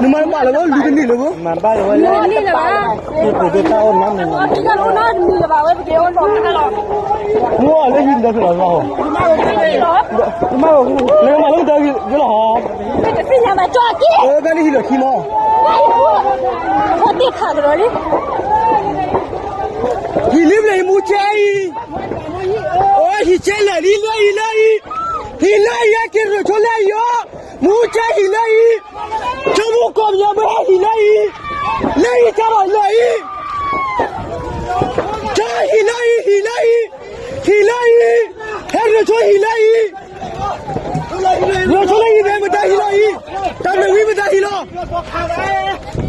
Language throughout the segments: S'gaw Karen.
နမၤတဘၣ်လၢၤဘၣ် လူၤတန့ၢ်လၢၤဘၣ်, မၤဘၣ်လၢၤဝဲလဲၣ်, မ့ၢ်ပှ့ၤဒိၣ်တၢ်အိၣ်နီတမံၤလီၤ, မ့ၢ်အီၤလၢဟံၣ်ဒီဖျၢၣ်လီၤဘၣ်, နမၤလၢမတၤဂ့ၤလီၤဟီ, ဘၣ်န့ၣ်ဟံၣ်လီၤခံမီၤ, ဟံၣ်လံဘျဲၣ်အံၤ မူကဲအံၤ, အိ ဟံၣ်ကဲလၢာ်လံ လၢအံၤ လၢအံၤ, ဟံၣ်လၢအံၤ အက့ၤရၢၢ်ဆိလၢအံၤအီၤ, မူကဲဟံၣ်လၢအံၤ, ဆိကမိၣ်ကီၢ်ပယီၤမ့ၢ်ဟဲဟံၣ်လၢအံၤ, လၢအံၤတၢ်ဘၣ်လၢအံၤ, ကဲဟံၣ်လၢအံၤ ဟံၣ်လၢအံၤ, ဟံၣ်လၢအံၤ, ဟဲရၢၢ်ဆိဟံၣ်လၢအံၤ, ရၢၢ်ဆိလၢဟံၣ်န့ၣ် မတၤဟံၣ်လီၤအံၤ, တၢ်မ့ၢ်ဝံမတၤဟံၣ်လီၤ,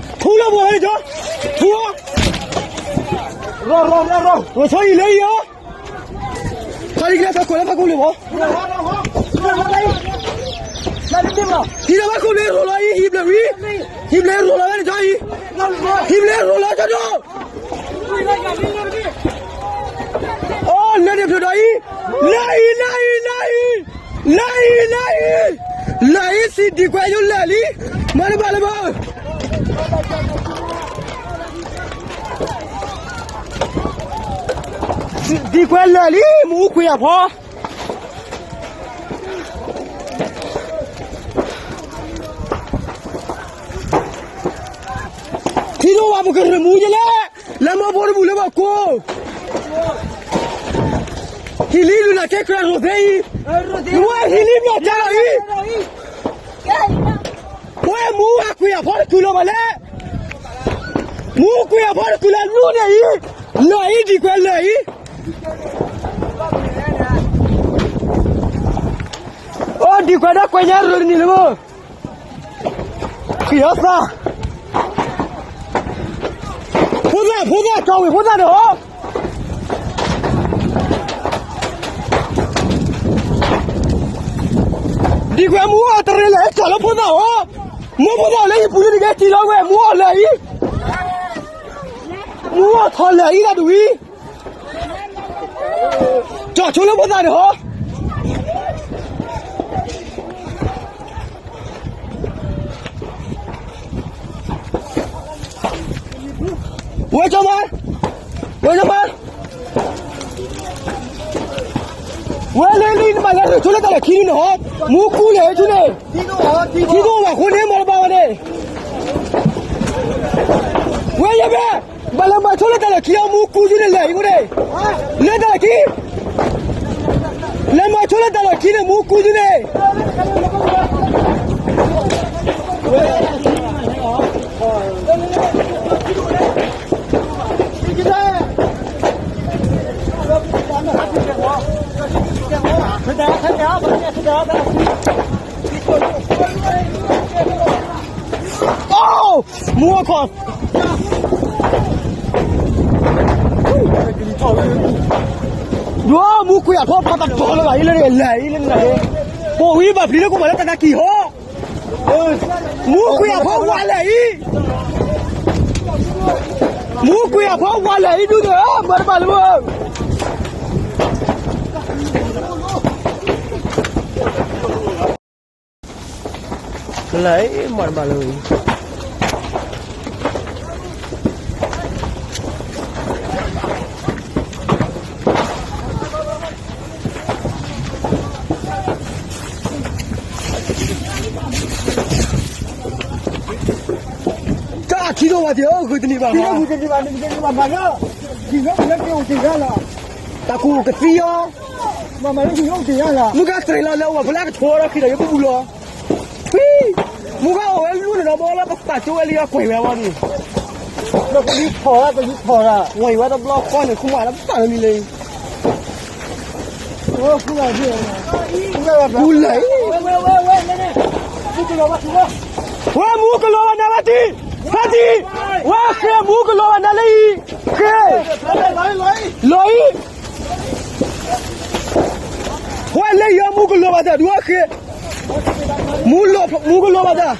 ထူလၢပှၤဟဲကၠီ, ထူအီၤ, ရၢၢ်ဆိဟံၣ်လၢအံၤအီၤ, ခီလံကလၢ်သကိးလၢဖးကိၣ်လၢဘီ, ဟံၣ်လၢဖးကိၣ်လၢရိၤလီၤအံၤ ဟံၣ်ဘျဲၣ်ဝံ, ဟံၣ်ဘျဲၣ်ရိၤလီၤဝဲန့ၣ်ကၠီအံၤ, ဟံၣ်ဘျဲၣ်ရိၤလီၤကၠီဒိၣ်, အိ လၢန့ၣ်ဖျိးဒီးအံၤ, လၢအံၤ လၢအံၤ လၢအံၤ, လၢအံၤ လၢအံၤ, လၢအံၤ စံးဒံကွဲးယိလၢာ်လံ, မၤတဘၣ်လၢၤဘၣ် ဒံကွဲးလၢာ်လံ မူကွံာ်အဖီ, ထံဒိၣ်ဝဲပကရၢၢ်မူယလဲၣ်, လၢမီဖိတမူလၢဘၣ်ကိး, ဟံၣ်လံဒုးနၤကဲကြၢးရိၤသ့အံၤ, နဝဲဟံၣ်လံဘျီၣ်ကၢလီၤအံၤ, ပဝဲမူအကွံာ်အဖီတကုၢ်လီၤမးလဲၣ်, မူကွံာ်အဖီတကုၢ်လၢလူန့ၣ်အံၤ, လၢာ်အံၤဒံကွဲးလၢာ်အံၤ, အိ ဒံကွဲးဒီးကွဲးညါရၢၢ်တနံၤလၢမုၢ် ကံၢ်အီသၣ်, ဖိသၣ် ဖိသၣ် ကၠီဝံၤဖိသၣ်န့ၣ်ဟီ, ဒံကွဲးမူအီၤတရံးလၢကၠီလၢဖိသၣ်ဟီ, မိၢ်ဖိသၣ်အီၤလၢဟံၣ်ပူၤလၢနကဲတံၤလီၤဝဲ မူအီၤလၢာ်အံၤ, မူအီၤထီၣ်လၢာ်အံၤဒၣ်ဒ်ဝံၤ, ကၠီဆိလၢဖိသၣ်န့ၣ်ဟီ ဝဲကၠီမး, ဝဲကၠီမး, ဝဲလၢလံနမၤလၢရၢၢ်ဆိလၢတၢ်လီၢ်ခံန့ၣ်ဟီ, မူကူလဲၤဆူန့ၣ်, ထံဒိၣ်ဝဲအဃိန့ၣ်မၤတဘၣ်ဝဲန့ၣ်, ဝဲယဲဖဲ, ဘၣ်လၢမၤဆိလၢတၢ်လီၢ်ခံအီၤ မူကူဆူန့ၣ်လၢာ်အံၤဖိန့ၣ်, လၢတၢ်လီၢ်ခံ လဲၤမၤဆိလၢတၢ်လီၢ်ခံန့ၣ် မူကူဆူန့ၣ်, အိၣ်, မူအခီၣ်, ဒိၣ်မူကွံာ်အဖီဖီတၢ်ထီလၢဂၤအံၤလၢလၢအံၤလၢနၤ, ပိာ်ဝံၤဘၣ်ပျံၤလၢကမၤလၢတၢ်နါကံၢ်ဟီ, မူကွံာ်အဖီဝါလၢာ်အံၤ, မူကွံာ်အဖီဝါလၢာ်အံၤဒုးဒီး မၤတဘၣ်လၢၤဘၣ် လၢမၤတဘၣ်လၢၤ, တၢ်ထံဒိၣ်ဝဲသ့ၣ်ဧၢ, ဂုာ်တန့ၢ်ဘၣ်, ဂုာ်တန့ၢ်ဘၣ်, ဂုာ်တန့ၢ်ဘၣ်, မၤလၢ, ဂုာ်လၢက့ၤအိၣ်တ့ၢ်ရၣ်လီၤ, တၢ်ကူၣ်ကသံအီၤ, မၤမၤလၢဂုာ်အိၣ်တ့ၢ်ရၣ်လီၤ, မုၢ်ဂၤတြဲၤလီၤလၢအအိၣ်ဖဲလၢကဆိးဒီးခံဒီးယပူၤလီၤ, မုၢ်ဂၤအိၣ်ဝဲလူန့ၣ်ဒီးဘီလၢပသးကၠိဝဲလံအကွဲးဝဲဝဲန့ၣ်, ဒီးကလံၤထီၣ်ရၣ် ကလံၤထီၣ်ရၣ်, ဝဲအံၤဝဲတဘျီဃီန့ၣ် ခူမၤလၢပသးလၢလံလံ ပူၤလဲၣ်, ဝဲမူကလီၤဘၣ်နၤဘၣ်တံၢ်, ဘၣ်တံၢ်, ဝဲဃ့မူကလီၤဘၣ်နၤလၢအံၤ, ဃ့, လီၤအံၤ, ဝဲလၢယီၤမူကလီၤဘၣ်တၢ်ဒုးဝဲဃ့, မူ, မူကလီၤဘၣ်တၢ်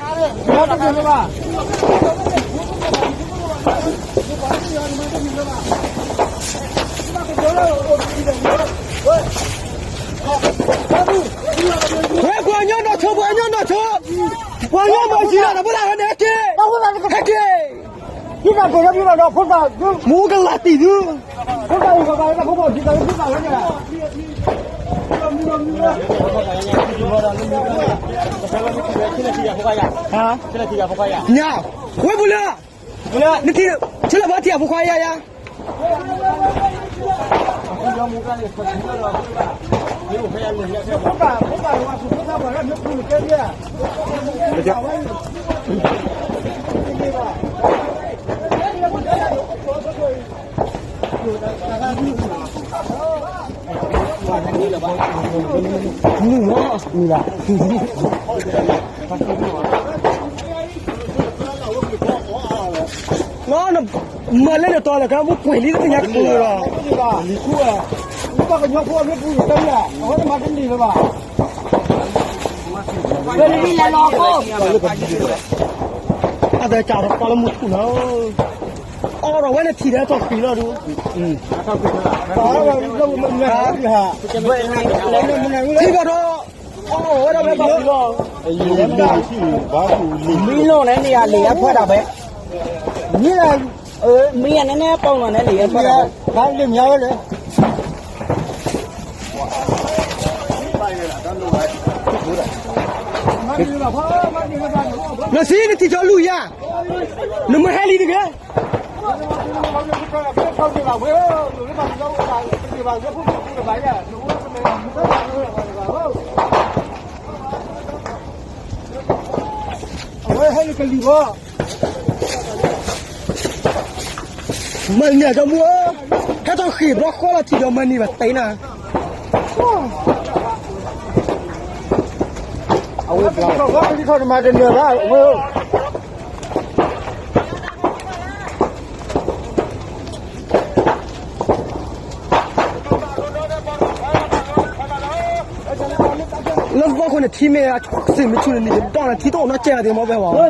ဝဲပှၤကညီနီၢ်ဆိ, ပှၤကညီနီၢ်ဆိ, ပှၤကညီမၤစံၣ်လီၤ တၢ်ဖိတၢ်လံၤန့ၣ်က့ၤ, ဟဲက့ၤ, မူကလးတံၢ်သု, ညါ, ဝဲပူၤလၢ, နထံၣ်, ဆဲးလီၤဘၣ်ထံၣ်အဖိခွါယၤယၤ မုၢ်မီၢ်မံၤဘၣ်, မၤလၢနတီၤလၢကမူကွဲၤလံတသ့ၣ်ညါကျၢၤဒီး, လံၤခူၣ်ဧါ, ပှၤကညီဖိအမ့ၢ်ပူၤတၢ်ဧါ, အဝဲန့ၣ်မၤတန့ၢ်လၢၤဘၣ်, အသးကးထီၣ်ပှၤလၢမူထူၣ်လီၤ, အီၣ်ဒီးဝဲန့ၣ်ထံၣ်ဒီးထီၣ်ဃံလီၤဒုး, ထံၣ်ဘၣ်ဒီး, အီၣ်ဝဲဒၣ်ဝဲဘၣ်လီၤ, မံနီၤန့ၣ်န့ၣ် အလံာ်အဖီဒၣ်ဝဲ, မံ, မံန့ၣ်န့ၣ် ပီၣ်နီၤန့ၣ် လံာ်အဖီဒၣ်ဝဲ, လံာ်မံဝဲလဲၣ် နစံး နထံၣ်ကၠီလူၤယၤ, နမ့ၢ်ဟဲလံတဂ့ၤ, အဝဲဟဲလံကလံၤဘၣ်, မၤန့ၢ်ဒီမူဧၢ, ဟဲထီၣ်ဃ့ၢ်ဘျီဃီလီၤထံၣ်ဒီးမၤန့ၢ်ဘၣ်တဲနၤ, အဝဲထီၣ်မၤတန့ၢ်ဘၣ်, လၢသီခိၣ်န့ၣ် ထံမ့ၢ်အဆူၣ်မ့ၢ်ဆူၣ်န့ၣ် နံၤတဒီန့ၣ် ထံတအိၣ်နီတစဲးလီၤ သ့ၣ်မီၢ်ပှဲၤဝဲ